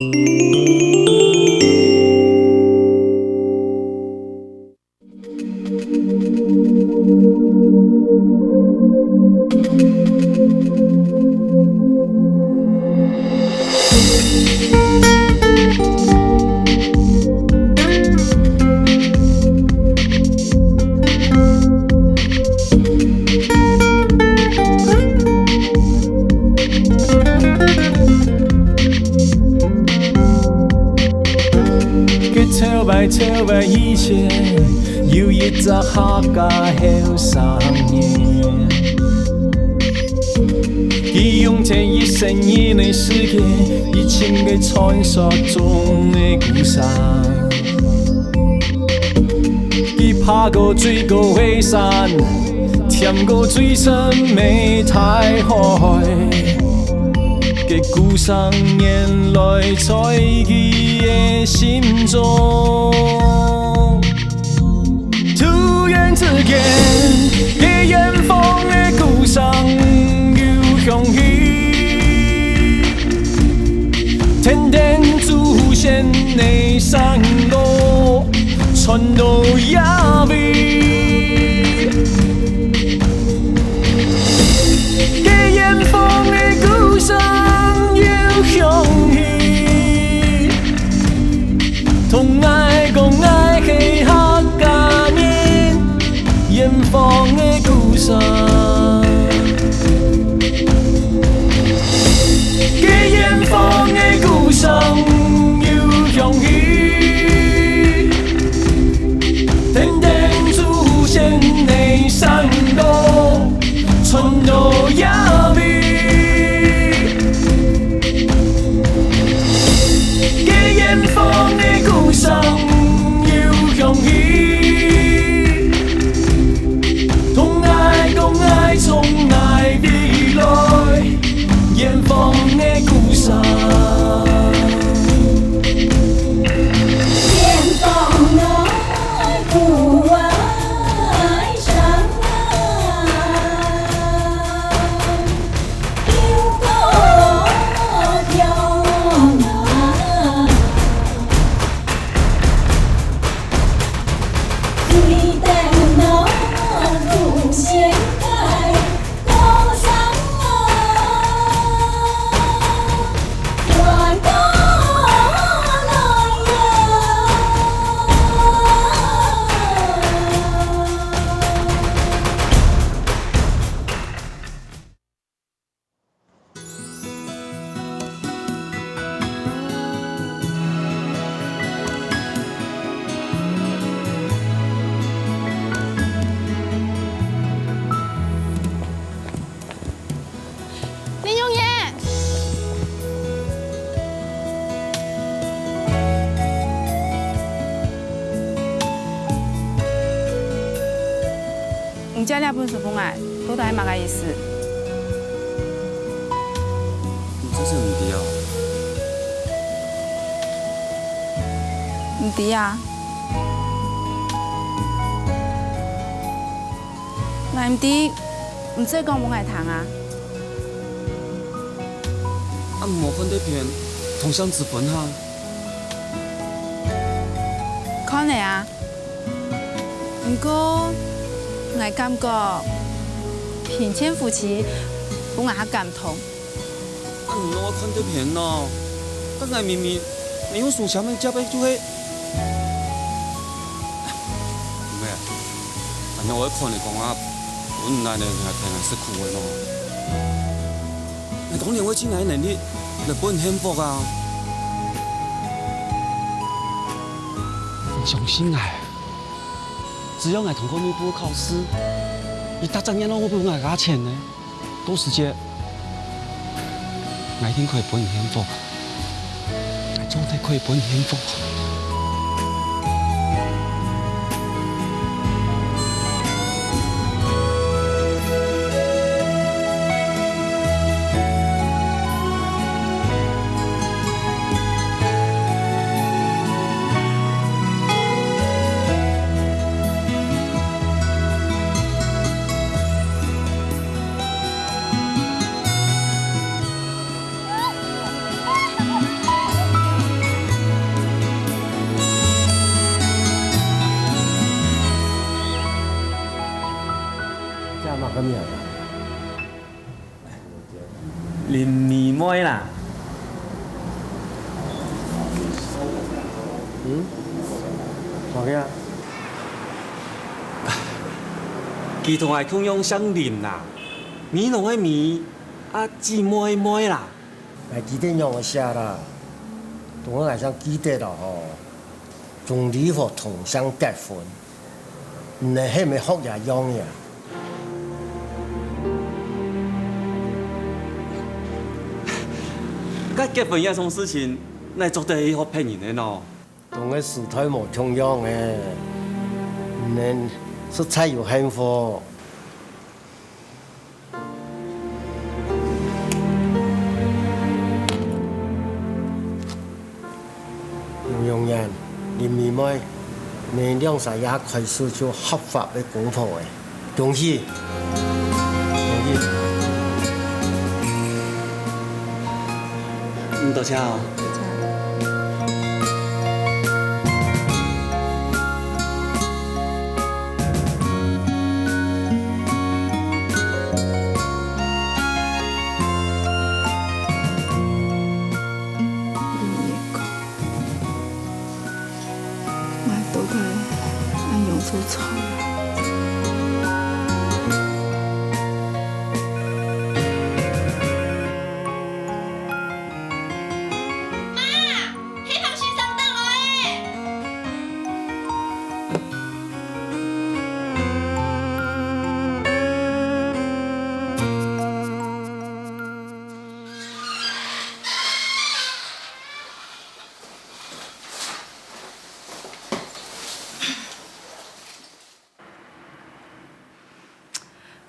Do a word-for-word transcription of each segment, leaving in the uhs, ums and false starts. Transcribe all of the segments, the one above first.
佢頭擺頭擺以前，有一隻客家後生人，佢用盡一生人个時間，去尋个傳說中个故鄉。佢爬過最高个山， 跈過最深个大海，个故鄉原來在佢个心中。突然之間，个遠方个故鄉又響起，天頂祖先个聲音傳到這位。 个遠方个故鄉又響起，同𠊎講𠊎係客家人，遠方个故鄉。个遠方个故鄉又響起， 天頂祖先个聲音傳到這位。个遠方个故鄉又響起，同𠊎講𠊎從哪位來。 遠方个故鄉。遠方个故鄉啊，有多遠啊？ 林永年！ 你借這本書分𠊎，到底係麼个意思？你真係毋知啊？毋知啊。𠊎毋知，毋使講分𠊎聽啊。啊，無看這篇，同鄉之分哈。看了啊。 毋過，𠊎感覺貧賤夫妻分𠊎較感動。啊，你哪會看這篇呢？但𠊎明明無用手寫名接个就係。毋係啊，恁樣𠊎看你講啊，本來呢，你還聽𠊎食苦个咯。 𠊎當然會盡𠊎能力來分你幸福啊！你相信𠊎，只要𠊎通過內部考試，你逐隻月都會分𠊎加錢呢。到時節，𠊎一定可以分你幸福，𠊎做得可以分你幸福。妹啦。嗯？麼个啊？佢同𠊎共樣姓林啦，美濃个美，啊姊妹妹啦。𠊎記得仰仔寫啦，同𠊎想記得啦吼，從來無同姓結婚。 你係毋係學這樣个啊？該結婚這種事情，哪做得去學別人个喏？同个時代無共樣个，你實在有幸福。 楊楊言，林妹妹，你兩儕也開始做合法个公婆欸，恭喜！恭喜！嗯，多謝哦。𠊎到底愛仰做才啊？媽，黑袍先生到了欸！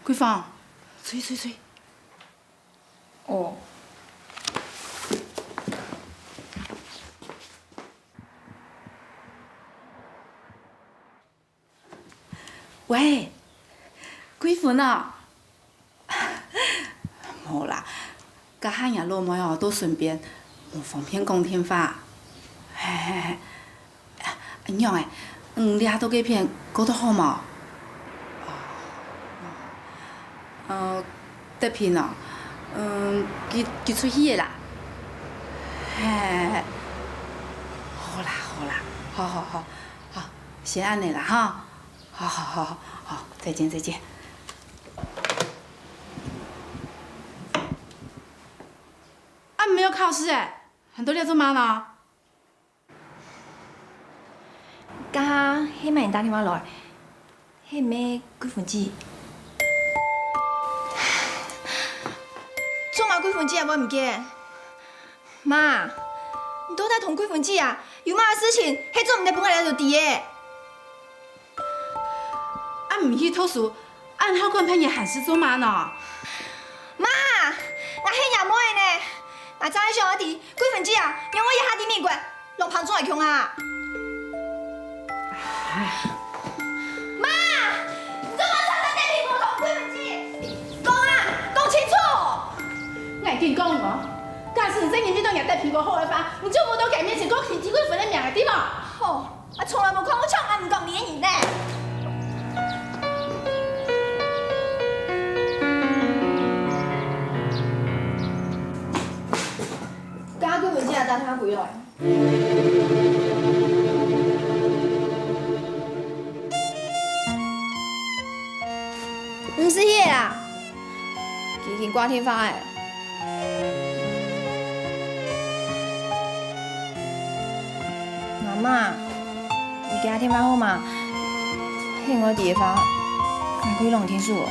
桂芳，吹，吹，吹。哦。喂，桂芬啊？無啦，這下若老妹哦，在身邊，無方便講電話。嘿嘿嘿。 仰仔？你這下在該片過得好無？呃，德平哦，嗯，佢，佢出去了啦。嘿，好啦，好啦，好好好，好，先恁仔啦哈，好好好好，好，再見再見。啊，毋係愛考試欸，還在這做麼个呢？ 這下係麼人打電話來？係毋係桂芬姊？做麼桂芬姊也會毋見？媽，你到底同桂芬姊啊，有麼个事情係做毋得分𠊎兜知个？啊，毋去讀書， 恁好管別人閒事做麼个呢？媽，𠊎係若妹仔呢，𠊎正係想愛知，桂芬姊啊，仰會一下在美國，攏幫助𠊎共下。唉。媽，你做麼个常常在這片無同桂芬姊？講啊，講清楚！𠊎緊講哦，假使你真認為到若德平較好个話，你就莫在佢面前講起桂芬个名，知無？好。 𠊎從來無看過像恁毋講理个人呢。剛剛桂芬姊打電話歸來。毋使去啦。 佢已經掛電話咧。阿媽，你个電話號碼，係𠊎知个話，𠊎可以摎你𢯭手哦。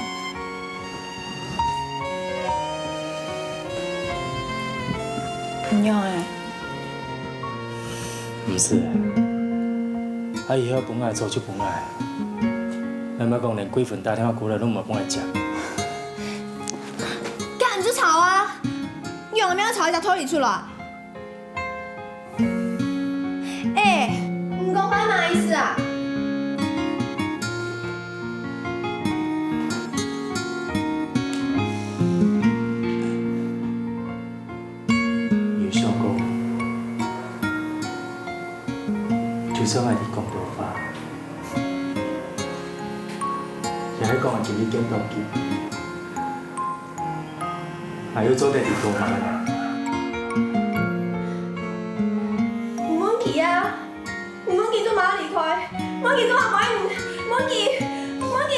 你仰仔？ 毋使欸。啊，以後分𠊎做就分𠊎。𠊎莫講連桂芬打電話過來攏毋會分𠊎接。該你就吵啊！你仰仔毋愛吵一隻道理出來？欸，你講話麼个意思啊？ 有想過，就算𠊎在廣東話，也係講𠊎今日見到佢，𠊎又做得知講麼个呢？你講話莫，莫急，莫急。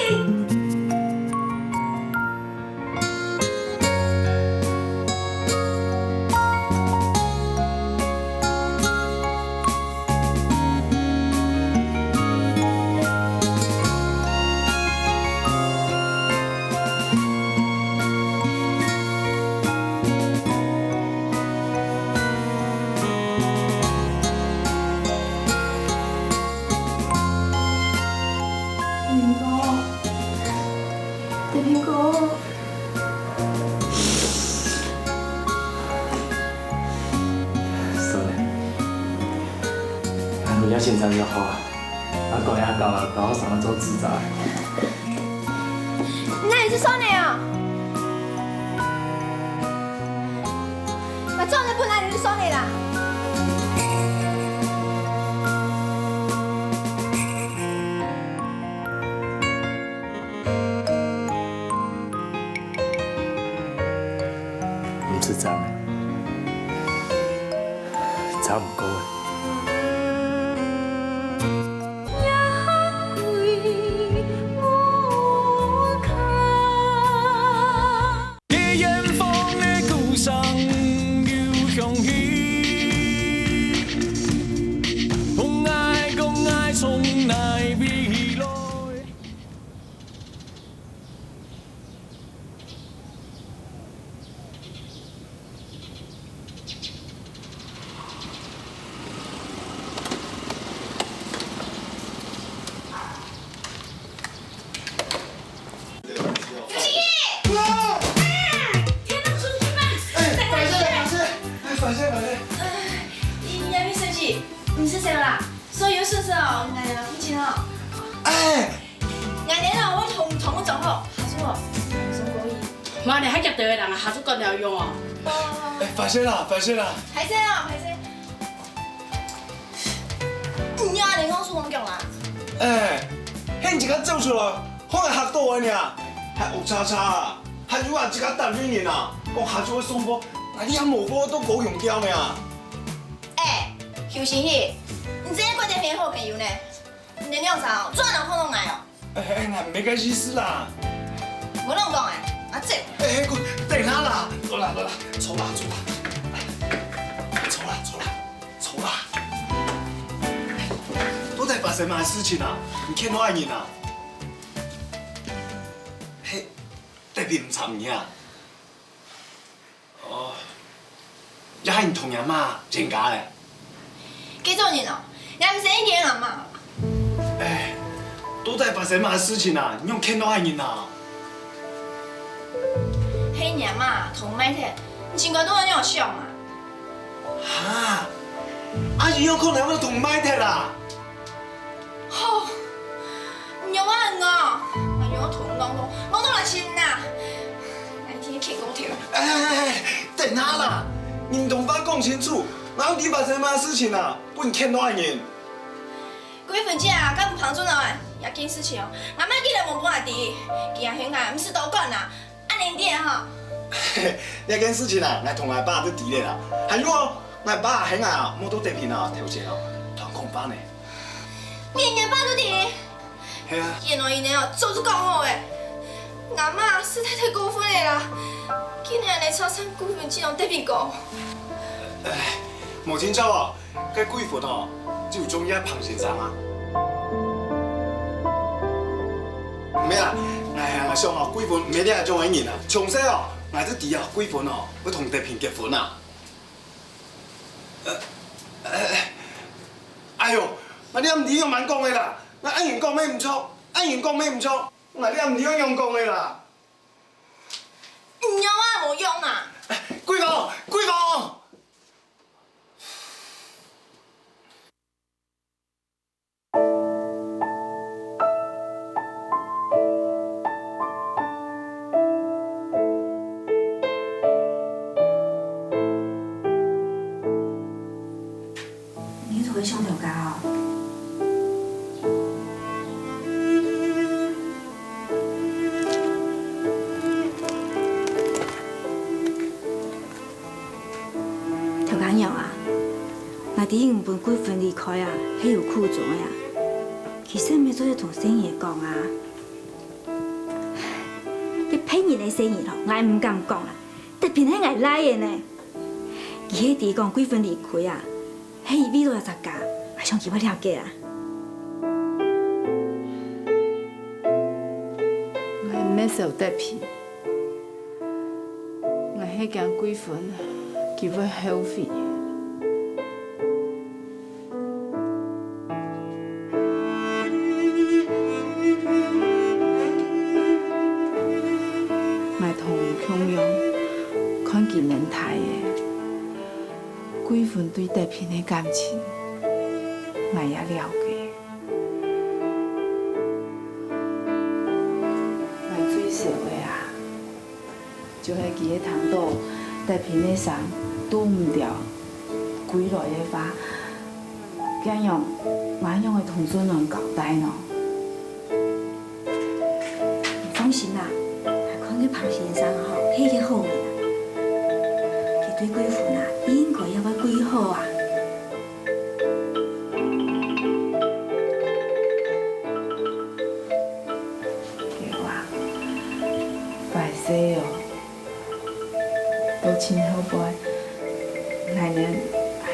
德平哥，德平哥。算了，恁樣先生就好啊。阿哥也教啊，教我上來做製造。那你是少年啊？ 我做得本來就是爽的啦。毋使爭，爭毋過。 小心！啊！天哪，出去吧！哎，反射，反射，哎，反射，反射。哎，你也沒生氣，你是誰啦？所以有事情哦，哎呀，不行哦。哎， 𠊎等哦，會同，同你講好，下次哦，毋使過去。媽，你還夾著个人啊，下次講了用哦。哎，反射啦，反射啦。歹勢哦，歹勢。你啊，你講輸光腳啦？哎，你自家走出來，好𠊎嚇到𠊎呢，還烏叉叉，還有啊，自家答應人啊，講下次會送貨，𠊎這下無貨都無用掉呢啊。哎，邱星宇，你真係怪得平好朋友呢。 你等兩儕哦，做哪能看到𠊎哦？哎，哎，𠊎無該意思啦。無亂講哎，阿正。哎，哎，等下啦，走啦，走啦，走啦，走啦，走啦，走啦，走啦。到底發生麼个事情啊？你見到麼人啊？嘿，特別毋插你啊？ 哦，這係你同若媽冤家咧？該種人哦，𠊎毋識應該阿媽。哎，到底發生麼个事情啊？你仰見到麼人啊？係若媽同賣忒，你盡管都恁樣想啊！哈，阿姨有可能會同賣忒啦？ 吼，你仰恁戇哦！𠊎仰同你講過，講到來親啦！𠊎一定會牽過頭。哎，哎，哎，等下啦！你同爸講清楚，𠊎仰知發生麼个事情啊？分你牽到恁遠。桂芬姐啊，敢毋幫助𠊎？這件事情哦，𠊎媽竟然無分𠊎知，佢也勸𠊎毋使多管啦。 恁樣个吼。這件事情啊，𠊎同𠊎爸都知咧啦。還有哦，𠊎爸還𠊎啊，無到德平啊頭前哦，同講話呢。連若爸都知。係啊。原來佢呢哦，早就講好誒。𠊎媽實在太過分了啦！竟然來拆散桂芬姊同德平哥。哎，無聽著哦， 該桂芬哦，就中意阿彭先生啊？毋係啦，𠊎，𠊎想哦，桂芬毋係這種个人啊。從細哦，𠊎就知啊，桂芬哦，會同德平結婚啊。呃，呃，哎喲，𠊎這毋知仰般講个啦，𠊎恁樣講乜毋著，恁樣講乜毋著，𠊎這毋知仰般講个啦。你仰也無用啊！桂芬，桂芬！ 你又在該想頭家哦？頭家娘啊，𠊎知你分桂芬離開啊，係有苦衷个啊。其實毋係做得同細人講啊，該別人个細人吼，𠊎毋敢講啊，特別係𠊎倈仔呢。佢係知講桂芬離開啊，係為著這隻家，𠊎想佢會了解啊。𠊎毋係愁德平。 𠊎係驚桂芬佢會後悔。𠊎同你共樣，看佢恁大个，桂芬對德平个感情，𠊎也了解。 𠊎最愁个啊，就係佢係聽著德平个聲堵毋著歸來个話，該樣，𠊎仰會同俊男交代呢？你放心啦，𠊎看該彭先生吼，係一個好人啊。佢對桂芬啊，應該也會蓋好啊。 對啊，壞勢哦，到盡後背，𠊎等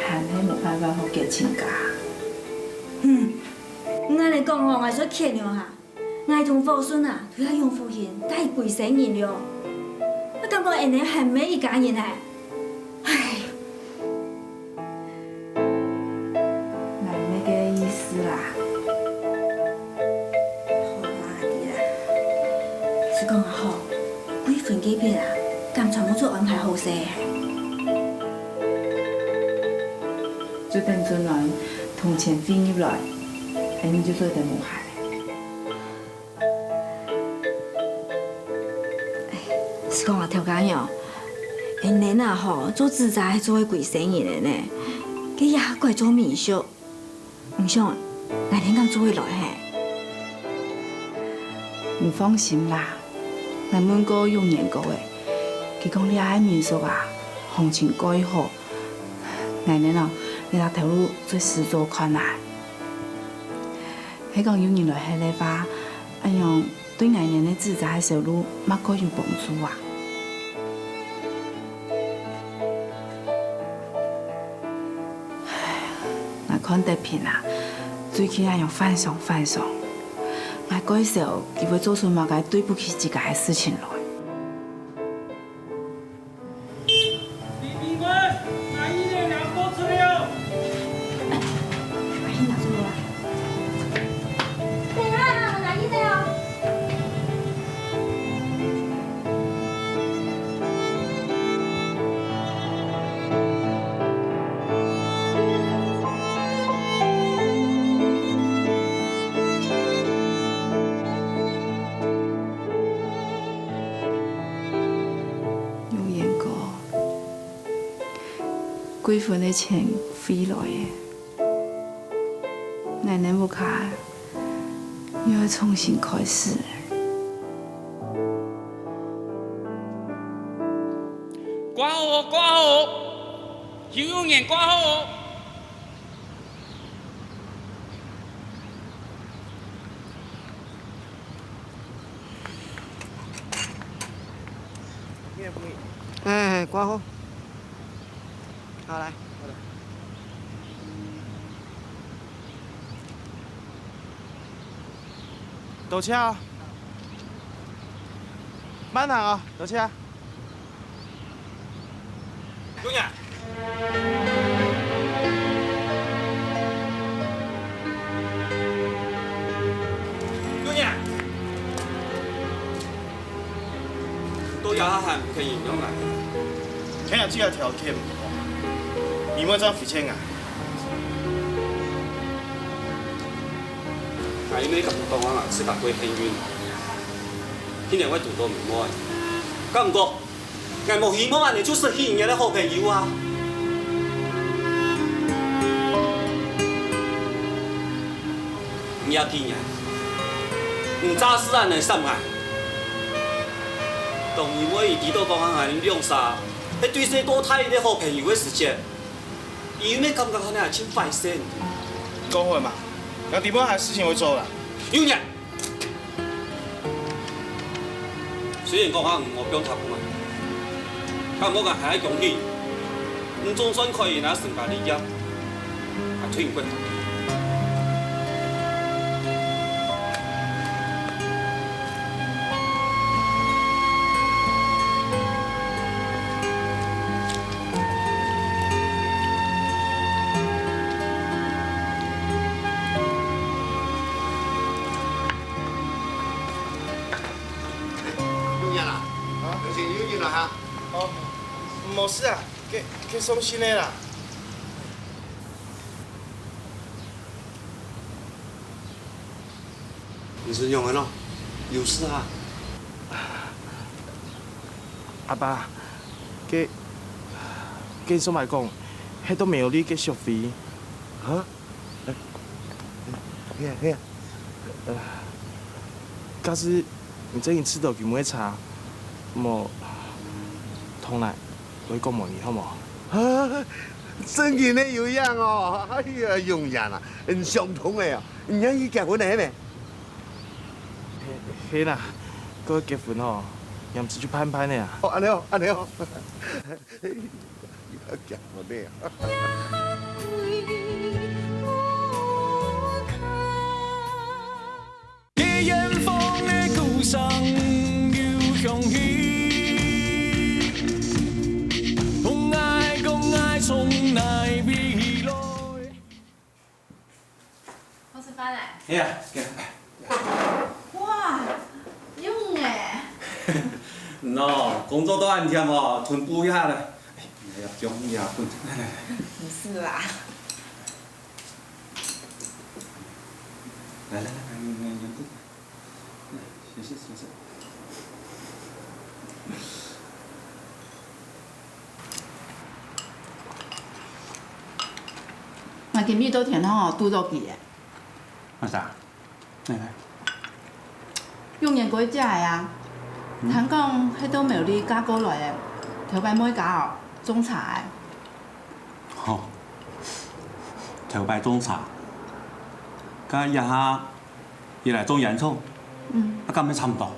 還係無辦法好結親家。哼，你恁樣講吼，𠊎就譴了哈。𠊎同火順啊，都係用福音帶歸生人了。𠊎感覺𠊎等還毋係一家人呢。 唉，𠊎毋係該意思啦。好啦，阿弟啦，係講啊吼，桂芬該片啊，敢全部做安排好勢？就等俊男同錢匯入來，恁樣就做得無閒。 係講啊，頭家娘，𠊎等啊吼，做子儕係做會歸生人个呢，該也怪做民宿。毋想，𠊎等敢做會來嘿？你放心啦，𠊎問過永年哥仔，佢講這个民宿啊，行情蓋好，𠊎等哦，這个頭路做試做看啊。係講有人來歇个話，恁樣 對𠊎等个子儕个收入，嘛較有幫助啊。𠊎看德平啊，最近恁樣反常反常，𠊎蓋愁佢會做出麼个對不起自家个事情來。 永年哥， 桂芬个錢匯來了，𠊎等屋下又愛重新開始了。掛號哦，掛號哦，永年掛號哦！ 哎，掛號。好，來。多謝哦。慢行哦，多謝。 姑娘，姑娘，到這下還毋肯原諒𠊎？看你這條件，你莫再回錢啊！𠊎因為感覺講啊，自家過幸運，今年會堵到妹妹，敢毋過？ 𠊎無希望恁樣就失去你个好朋友啊！你也記得，你詐死恁樣閃𠊎。當你妹知道講𠊎兩儕係對細到大个好朋友个時節，佢有無感覺𠊎恁樣盡壞勢？講話嘛，那底部還有事情會做啦。有影！雖然講啊，毋好放插過來，但我个還愛恭喜，你總算可以拿成家立業，還退休過。 有人啦？啊？有人來哈？哦，無事啊，該，該送信个啦。 你係仰般哦？有事啊？阿爸，該，該上擺講，係到苗栗个宿費。哈？係啊，係啊。呃，假使你正經試著佢毋會差，無，同𠊎講無你好無？啊，正經个有影哦！哎呀，永遠啊，你想通个哦！你愛去結婚个係無？ 係，係啦，過結婚吼，樣子就盼盼个啊。哦，恁樣哦，恁樣哦。結婚个啊。 好食飯咧？係啊，係啊。哇，用欸！喏，工作到恁忝哦，吞補一下咧。哎呀，用一下，滾，來來來。毋係啦。來來來來，用用用滾。 謝謝，謝謝。𠊎今日到天后堵著佢咧。為啥？來來。永年哥姐个啊，嗯。聽講係到苗栗嫁過來个，頭擺妹家哦，種茶个。吼，頭擺種茶，該這下 佢來種煙草，嗯。啊，敢係差毋多？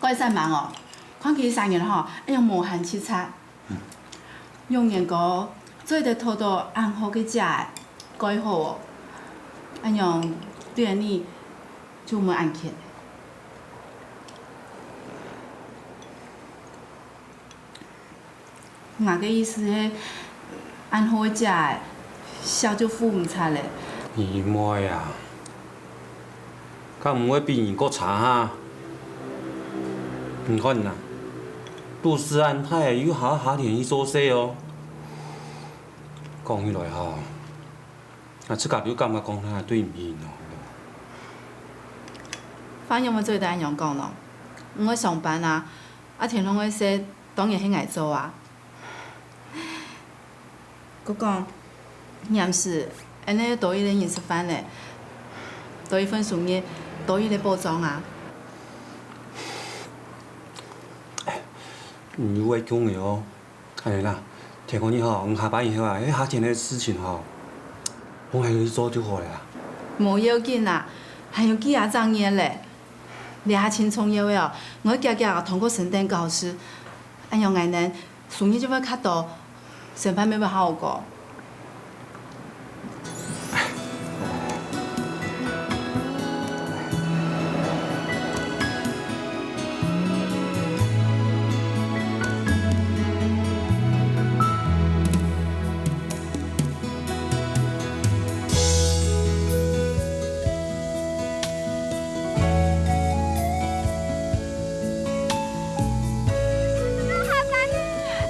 該煞猛哦，看佢生日吼，哎呀，無閒直掣。嗯。永年哥做得討著恁好个姐仔，蓋好哦。恁樣對你就無恁欠。 𠊎个意思係，恁好个姐仔，惜就付毋掣咧。二妹啊，敢毋會比你較差哈？你看啊，肚屎恁大又好下田去做事哦。講起來吼，𠊎自家就感覺講𠊎對毋起你哦。話仰會做得恁樣講呢？𠊎愛上班啊， 啊，田項个事當然係𠊎做啊。𠊎講，年時，恁樣多一個人食飯咧，多一份收入，多一個保障啊。你又會講个哦。哎啦，田項个吼，𠊎下班以後啊，該下田个事情吼，分𠊎去做就好了啦。無要緊啦，還有幾下隻月咧。 這下盡重要个哦，𠊎遽遽通過升等考試，恁樣𠊎等收入就會較多，生活乜會較好過。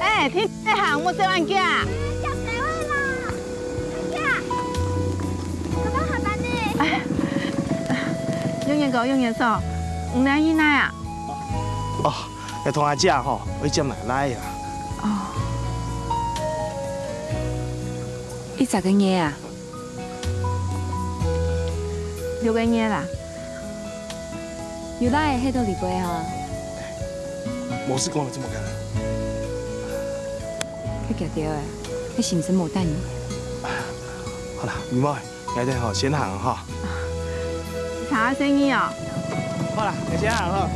哎，天天行，莫走恁遽。哎，永年哥，永年嫂，你哪去哪啊？哦， 𠊎同阿姐吼，愛接𠊎倈仔啊。哦。一隻个月啊？六個月啦。有倈仔歇到這背吼？無事講了，這麼幹了。較遽兜仔，該先生無等你。好啦，二妹， 𠊎兜吼先行吼。啥生意哦？好啦，𠊎先行吼。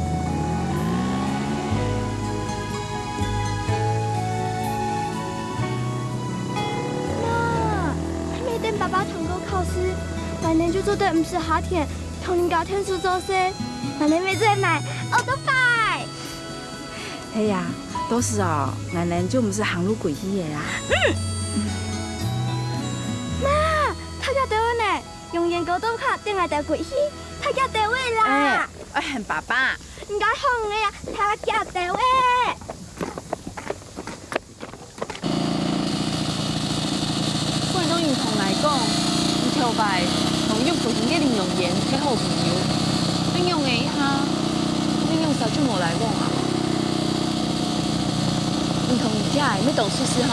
媽，還沒等爸爸通過考試，𠊎等就做得毋使下田，同人家𢯭手做事，𠊎等乜做得買奧多拜。 係啊，到時哦，𠊎等就毋使行路歸去个啦。嗯。媽，大家兜仔呢？永年哥都喊等𠊎兜歸去，大家兜仔啦。哎，愛喊爸爸。人家喊你啊，大家兜仔。 𠊎同你同𠊎講，你頭擺同玉福興个林永年係好朋友，恁樣仔一下，恁樣煞就無來往啊？你同你姐仔乜多熟事吼？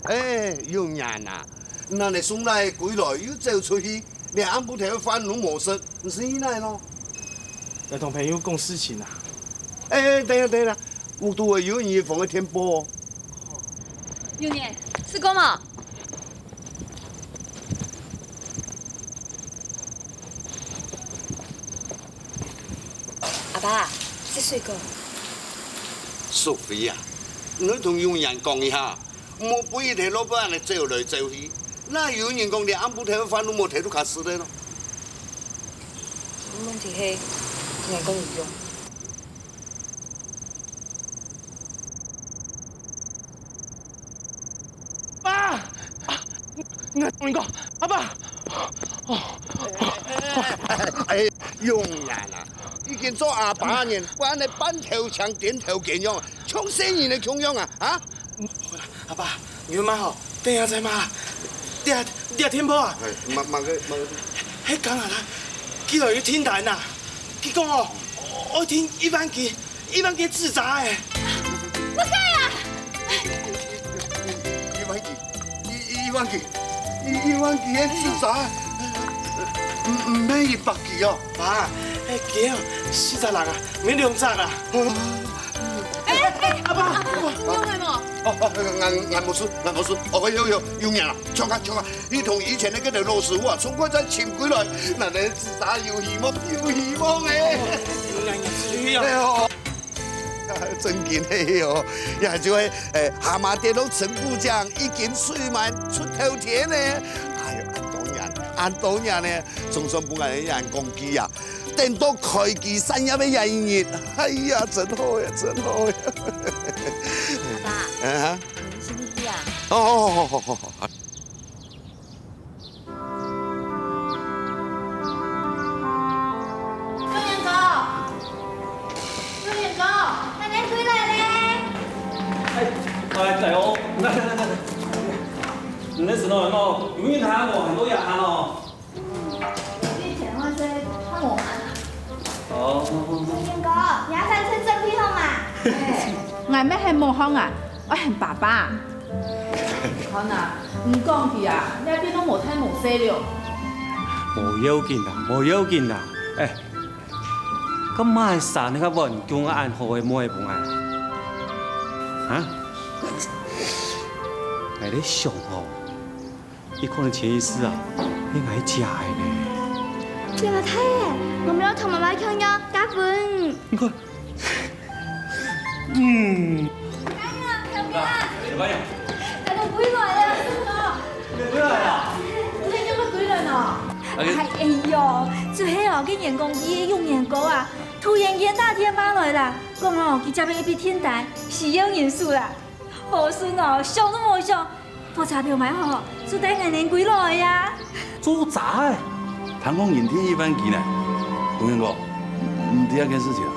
哎，永年啊，你這送倈歸來又走出去，連暗晡頭个飯都無食，你係去哪咯？來同朋友講事情啊。哎，等一下，等一下，屋肚有人一封个電報哦。永年，食過無？ 阿爸，食水果。淑妃啊，你同永年講一下，莫分佢一頭落尾恁仔走來走去。哪有人講連暗晡頭飯都無摕到卡食个咯？問題係，𠊎講有用。 爸！啊，𠊎同你講，阿爸！哦，哎，永年啊，已經做阿爸个人，還恁仔半頭青顛頭頸樣，像細人仔共樣啊，啊？阿爸，你慢慢吼，等下再罵。這，這電報啊，哎，麼，麼个，麼个？係加拿大寄來个訂單啊，佢講哦，愛訂一萬支，一萬支紙紮仔。麼个啊？ 一萬支，一，一萬支，一，一萬支个紙紮，毋，毋係一百支哦。爸，哎，佢哦，四隻人啊，免兩隻啊。哎，哎，阿爸，阿爸，你有買無？哦，哦，𠊎，𠊎無事，𠊎無事。哦，有，有，有影啦，搶啊，搶啊！你同以前个該兜老師傅啊，重新再尋歸來，該兜紙紮有希望，有希望誒。哎喲， 正經係哦，也就係，誒，蛤蟆跌落陳古井，已經水滿出頭天呢。哎喲，恁多年，恁多年呢，總算分𠊎个眼光機啊，等到開枝散葉个這一日，哎呀，真好呀，真好呀。阿爸，啊？你係毋係啊？哦，好，好，好，好。 永年哥，永年哥，𠊎兜歸來咧！哎，來，來哦，來，來，來，來。你那時候有沒有，有沒有談我很多雅涵哦？嗯，我以前會說他我們。哦。永年哥，你還算是正屁好嗎？哎，𠊎乜喊無項啊，愛喊爸爸。 好啦，你講佢啊，這片都無大無細了。無要緊啦，無要緊啦。哎，該麼个儕你較穩，供恁好个妹分𠊎？啊？𠊎咧想吼，佢可能潛意識啊，係𠊎假个呢。表弟，𠊎無愛同媽媽共樣結婚。你看， 嗯。哎呀，小平啊，哎呀，𠊎兜歸來了。你歸來啊？你仰會歸來呢？哎喲，就係哦，該眼光機个永年哥啊，突然間打電話來啦，講哦，佢接到一筆訂單，需要人手啦。無順哦，想都無想， 火車票買好，就帶𠊎兜歸來呀。做啥个？聽講人添一萬支呢？永年哥，你知這件事情啊？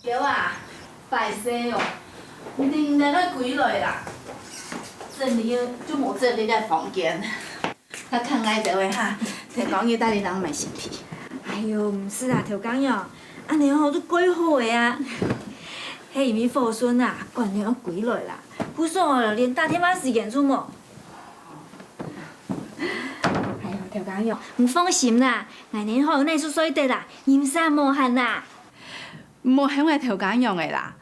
表啊，壞勢哦，你等下愛歸來啦。整理就無整理个房間。較看𠊎兜个哈，天光日帶你人買新被。哎喲，毋使啦，頭家娘，恁樣吼就蓋好个啊。係因為火順啊，趕緊愛歸來啦，故所連打電話時間都無。哎喲，頭家娘，你放心啦，𠊎等吼有奶叔睡得啦，人煞無閒啦。 毋好喊𠊎頭家娘仔啦。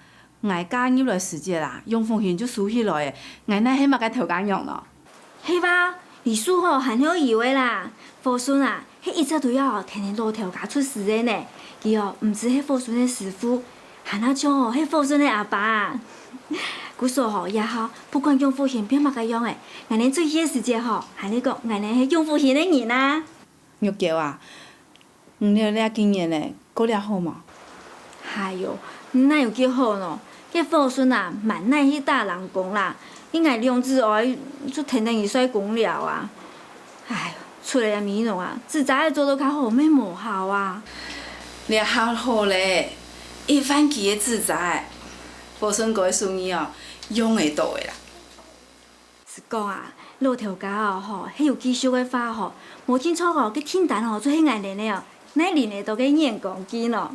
𠊎嫁入來時節啦，養父兄就收起來仔，𠊎哪係麼个頭家娘呢？係吧？李叔吼還好以為啦，火順啊，係一直都要跈等老頭家出師个呢。佢哦，毋止係火順个師傅，還較像哦係火順个阿爸啊。故所吼，以後不管養父兄變麼个樣仔，𠊎等出去个時節吼，還係講𠊎等係養父兄个人啊。玉嬌啊， 你兜這幾年仔，過了好無？哎喲，哪有幾好呢？該火順啊，滿哪去打零工啦，佢𠊎兩子哀就跈等佢睡公寮啊。哎喲，出來這美濃啊，紙遮仔做到較好，乜無效啊。這下好咧，一萬支个紙遮仔，火順哥个手藝哦，用得著个啦。 係講啊，老頭家哦吼，係有繼續个話吼，無定著哦，該訂單吼就係𠊎等个哦，哪輪得著該眼光金哦。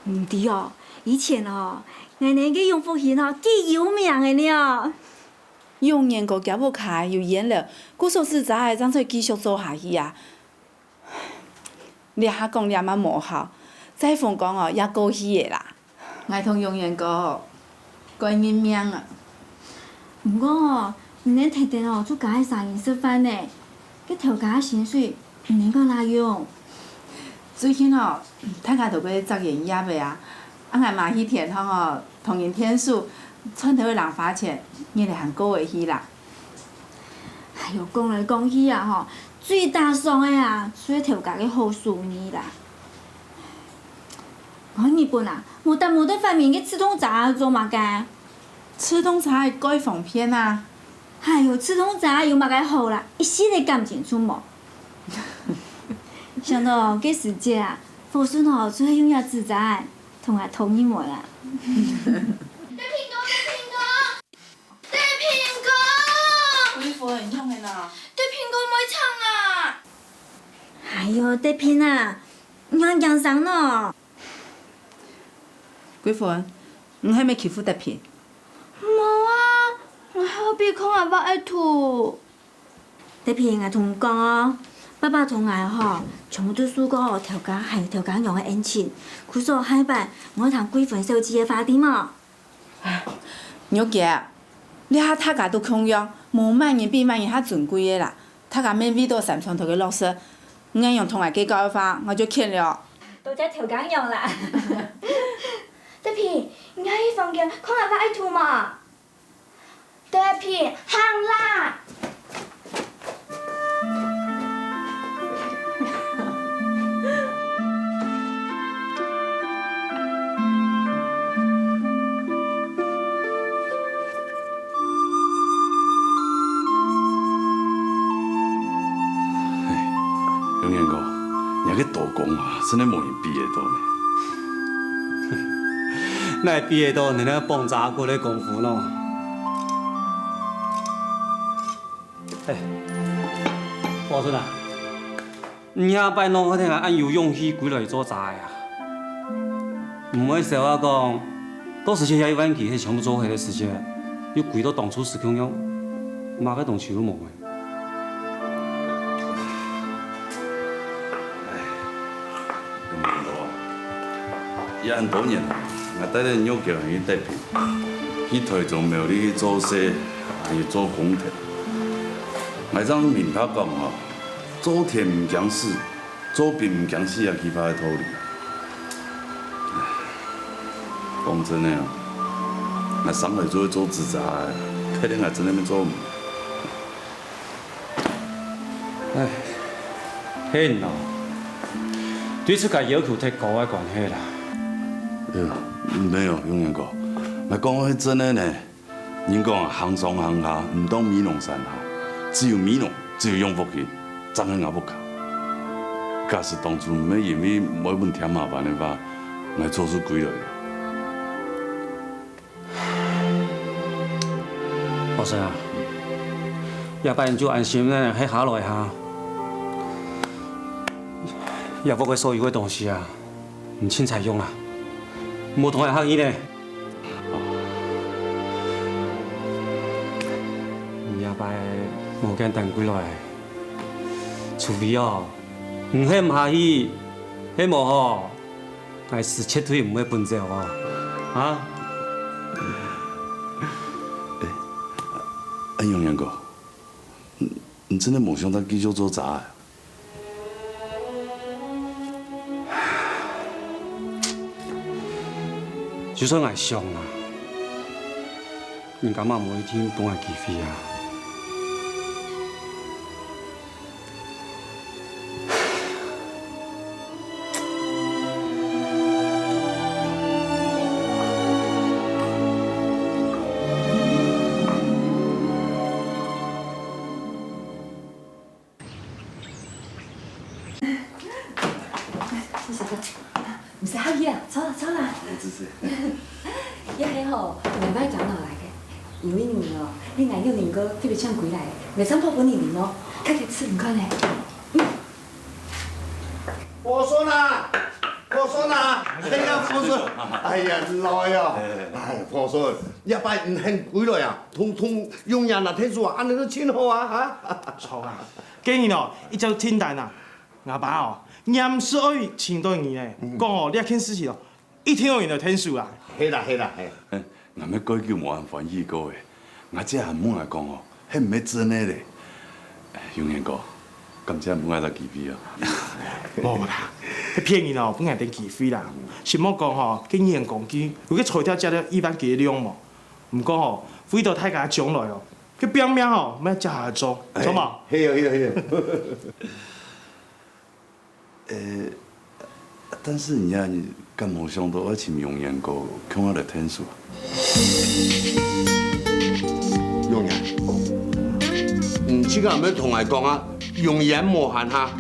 毋知哦，以前哦，𠊎等該永福興吼幾有名个呢哦。永年哥厥屋下有煙樓，故所紙遮仔正做得繼續做下去啊。 這下講這嘛無效，再風光哦也過去个啦。𠊎同永年哥哦，該認命啊。毋過哦，你等跈等哦，就加一儕人食飯呢。該頭家个薪水，你等講哪用？最近哦，大家都過摘菸葉仔啊，啊𠊎嘛去田項哦，同人𢯭手，賺著个零花錢，日仔還過會去啦。哎喲，講來講去啊吼， 最打爽个啊，就係頭家个好手藝啦。𠊎日本啊，無搭無得發明个自動遮仔做麼个？自動遮仔蓋方便啊。哎喲，自動遮仔有麼个好啦？一息仔感情就無。想到該時節啊，火順吼就係用這紙遮仔同𠊎討入門啊。 德平哥，德平哥！德平哥！桂芬，仰仔啦？德平哥毋會唱啊！哎喲，德平啊，你仰驚聲呢？桂芬，你係毋係欺負德平？無啊，𠊎係愛比抗壓滑个圖。 德平，𠊎同你講哦，爸爸同𠊎吼，全部都受過頭家還有頭家娘个恩情，故所下擺毋好聽桂芬小姐个話，知無？玉嬌，這下大家都共樣，無麼人比麼人較尊貴个啦。大家乜為著三餐頭个落實，你恁樣同𠊎計較个話，𠊎就譴了。多謝頭家娘啦。德平，你愛去房間看下畫个圖無？ 德平，行啦！嘿，永年哥，你个刀工啊，真个無人比得著呢。哪比得著你那棒扎骨个功夫呢？ 哎，火順啊，你下擺仰會跈𠊎恁有勇氣歸來做遮仔啊？毋會愁啊講，到時節這一萬支係全部做下个時節，又歸到當初時共樣，麼个東西都無了。 有名無？這恁多年來，𠊎帶等玉嬌還有德平，去台中苗栗去做事，還有做工程。𠊎正明白講吼，做田毋驚死，做兵毋驚死啊，幾化个道理。講真个哦，𠊎生來就會做紙遮仔，別个𠊎真个乜做毋。 唉，係你哦，對自家要求忒高个關係啦。哎喲，無有，永年哥，𠊎講个係真个呢。人講啊，行上行下，毋當美濃山下，只有美濃，只有永福興，正係吾屋家。假使當初毋係因為毋愛分你添麻煩个話，𠊎早就歸來了。 火順啊，這擺你就安心咧歇下來哈。這屋个所有个東西啊，你清彩用啊，莫同𠊎客氣呢。你這擺無簡單歸來，除非哦，你歇毋下去，係無吼？ 𠊎係絕對毋會分走哦，啊！哎，啊，永年哥，你，你真个無想著繼續做賊啊？就算𠊎想啊，人家嘛無一定分𠊎機會啊。 謝謝。毋使客氣啊，坐啦，坐啦。這係吼，𠊎買獎品來个，因為你哦，你𠊎有能夠特別搶歸來，𠊎送分你哦，客氣食毋慣呢。 和順啊，和順啊，哎呀，和順，哎呀，來哦，哎，和順，這擺你肯歸來啊，同，同永年拿𢯭手啊，恁樣就盡好啊，哈。著啊，今日哦，一接訂單啊，吾爸哦，黏時愛尋著你呢，講哦，這件事情哦， 一定愛有𢯭手啊！係啦，係啦，係。𠊎乜蓋久無恁歡喜過咧，𠊎這下問𠊎講哦，係毋係真个咧？永年哥，感謝分𠊎兜機會哦。無啦，該騙人哦，分𠊎兜機會啦。先莫講吼，該員工佢有个材料加了一萬幾个量無？毋過吼，為著大家將來哦，該拼命吼，愛接下做，著無？係哦，係哦，係哦。 呃，但是你啊，你敢無想著愛尋永年哥共下來𢯭手啊？永年，你自家毋好同𠊎講啊，永遠無閒哈。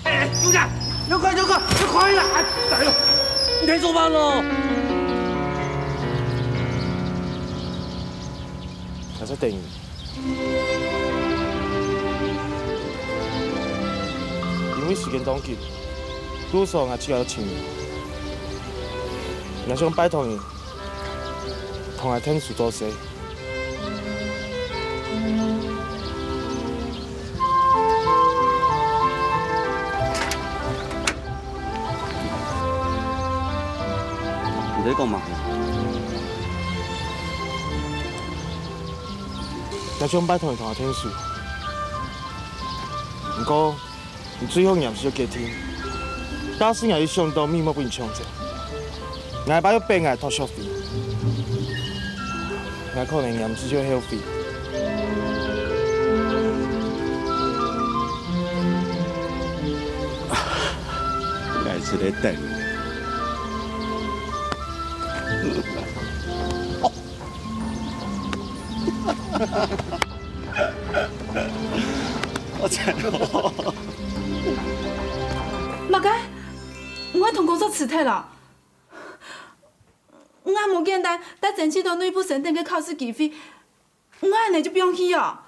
哎，兄弟，要快，要快，要快啦！哎，哎呦，你在做麼个咯？𠊎在等你。因為時間當緊，路上𠊎自家愛尋你。𠊎想拜託你，同𠊎𢯭手做事。 你在講麼个？𠊎想拜託你同𠊎𢯭手，毋過 你最好黏時就決定。假使𠊎有想到美夢分你搶走，𠊎爸又逼𠊎討學費，𠊎可能黏時就後悔。𠊎就在等你。好慘哦！麼个？你愛同工作辭忒了？𠊎無簡單，但爭取到內部升等个考試機會，𠊎恁樣就放棄哦？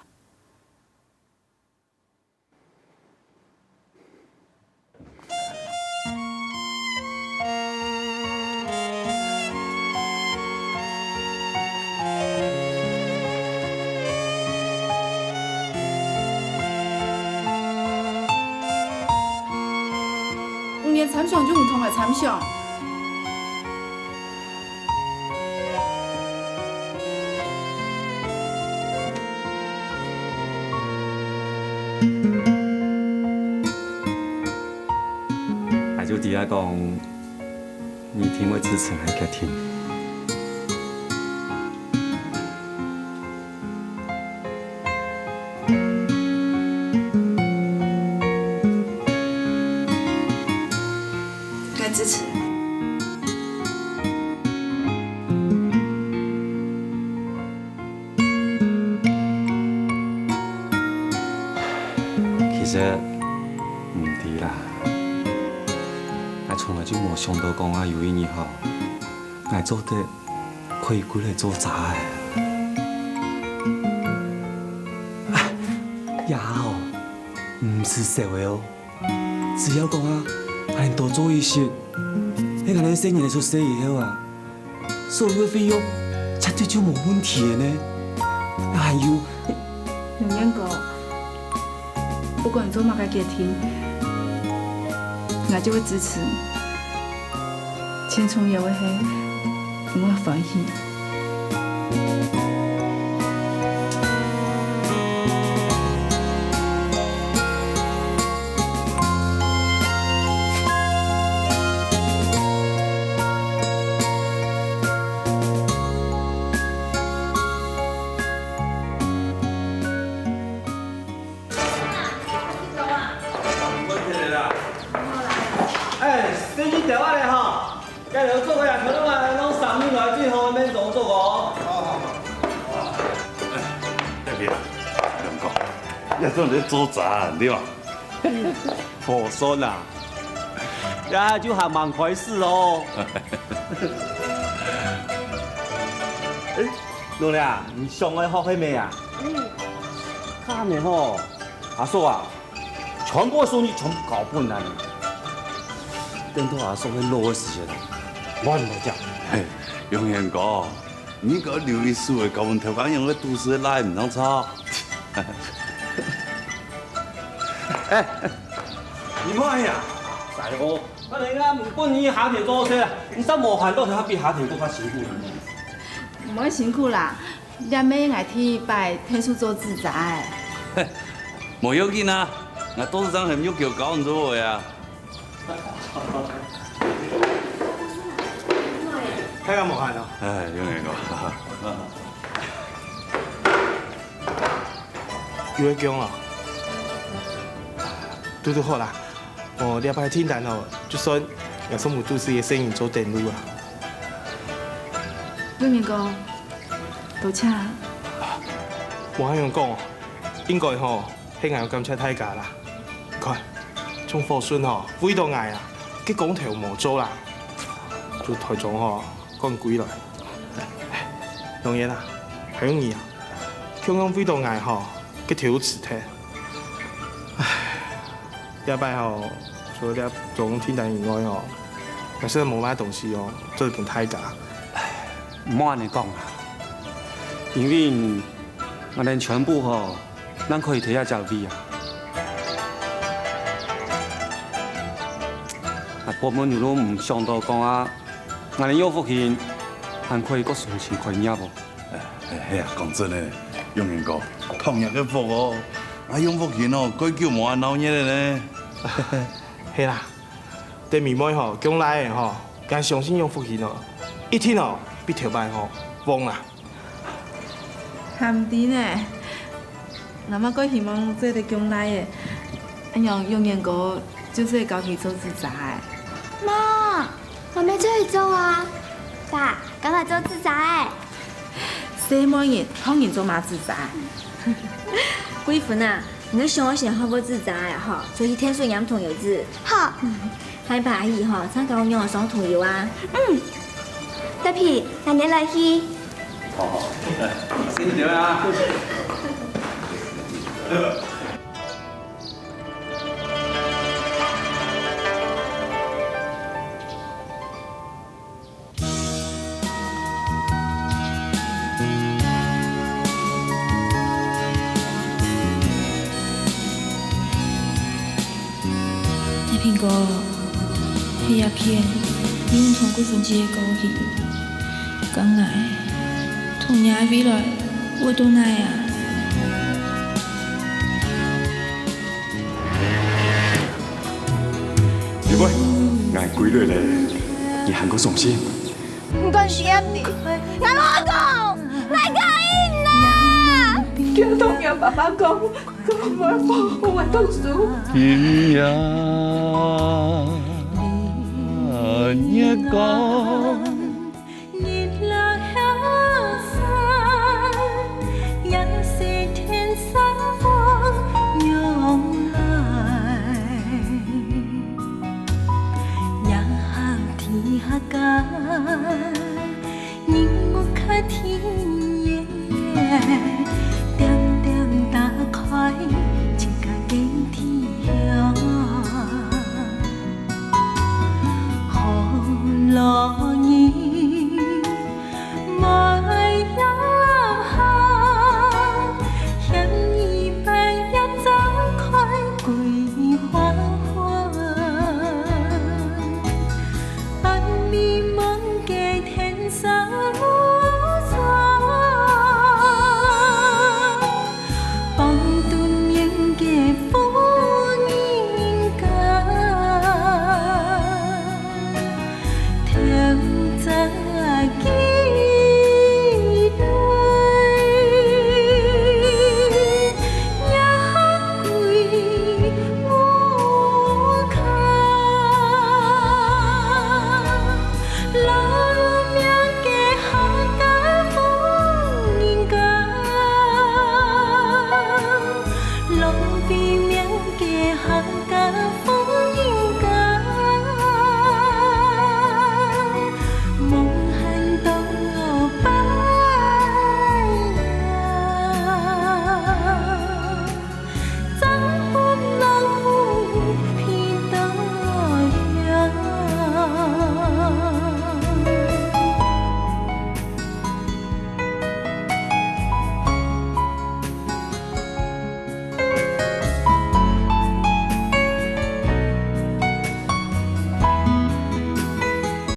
你連參詳就毋同𠊎參詳。 𠊎就知𠊎講，你一定會支持𠊎个決定。𠊎支持。 其實，毋知啦。𠊎從來就無想到講啊，有一日吼，𠊎做得可以歸來做賊仔。啊，也好，毋使愁个哦。 只要講啊，𠊎兜做一息，係𠊎兜細人仔出世以後啊，所有个費用絕對就無問題个呢。還有，永年哥，不管你做麼个決定，𠊎就會支持你。盡重要个係，你會歡喜。 哎，先去調啊咧吼，該樓做个啊，全部啊，攏三米內最好个免裝作哦。好好好。哎，大哥啊，兩哥，也做你做賊對吧？好算啊，也就還吂開始哦。哎，老弟啊，你想愛學係無啊？嗯。看你吼，阿叔啊， 全部收入全部交分𠊎。等到阿叔係老个時節，我就無講。嘿，永年哥，你應該留一手个，交分頭家娘个肚屎來毋當差。哎，你莫呀，細哥，那人家本人下田做事，你才無閒到遐比下田更加辛苦。毋會辛苦啦， 這乜𠊎第一擺𢯭手做紙遮仔。無要緊啊，𠊎董事長喊玉橋教你做个啊。大家無閒哦。哎，有人講。有个講哦，堵堵好啦。 哦，這擺訂單哦，就算𠊎送分肚屎个細人做等路啊。永年哥，多謝。無恁樣講哦，應該吼，係𠊎愛感謝大家啦。你看，像火順吼，為著𠊎啊，該工頭無做啦，就台中吼，趕歸來。當然啦，還有你啊，共樣為著𠊎吼，該頭路辭忒。唉。 這擺吼，除了這張訂單以外吼，𠊎實在無麼个東西哦，做得分大家。毋好恁樣講啊，因為𠊎等全部吼，正可以提這隻位啊。啊，本本有都毋想到講啊，𠊎等有福氣，還可以過重新開業哦。 哎，係啊，講真个，永年哥，託若个福哦，啊，用福興哦，蓋久無恁鬧熱个呢。係啦，等妹妹吼降倈仔吼，𠊎相信用福興哦，一定哦比頭擺吼旺啊。還毋知呢，𠊎嘛蓋希望做得降倈仔，恁樣永年哥就做得教佢做紙遮仔。媽，𠊎乜做得做啊！爸，教𠊎做紙遮仔。 細妹人，學人做麼紙遮？桂芬啊，你想愛先學做紙遮个吼，就去𢯭手拈桐油紙。好。下擺去吼，正教你仰般上桐油啊。嗯。德皮，𠊎等來去。好好，來，先走啊。 大蘋果，這一片有你同桂芬姊个故事，該𠊎同若个未來會到哪啊？妹妹，𠊎歸來咧。你還過傷心？毋管時間地，𠊎老公，𠊎答應啦！佢同佢爸爸講，佢會保護𠊎讀書。今夜月光，日落後山，也是天上風湧來。 夜行天下間，日暮看天月。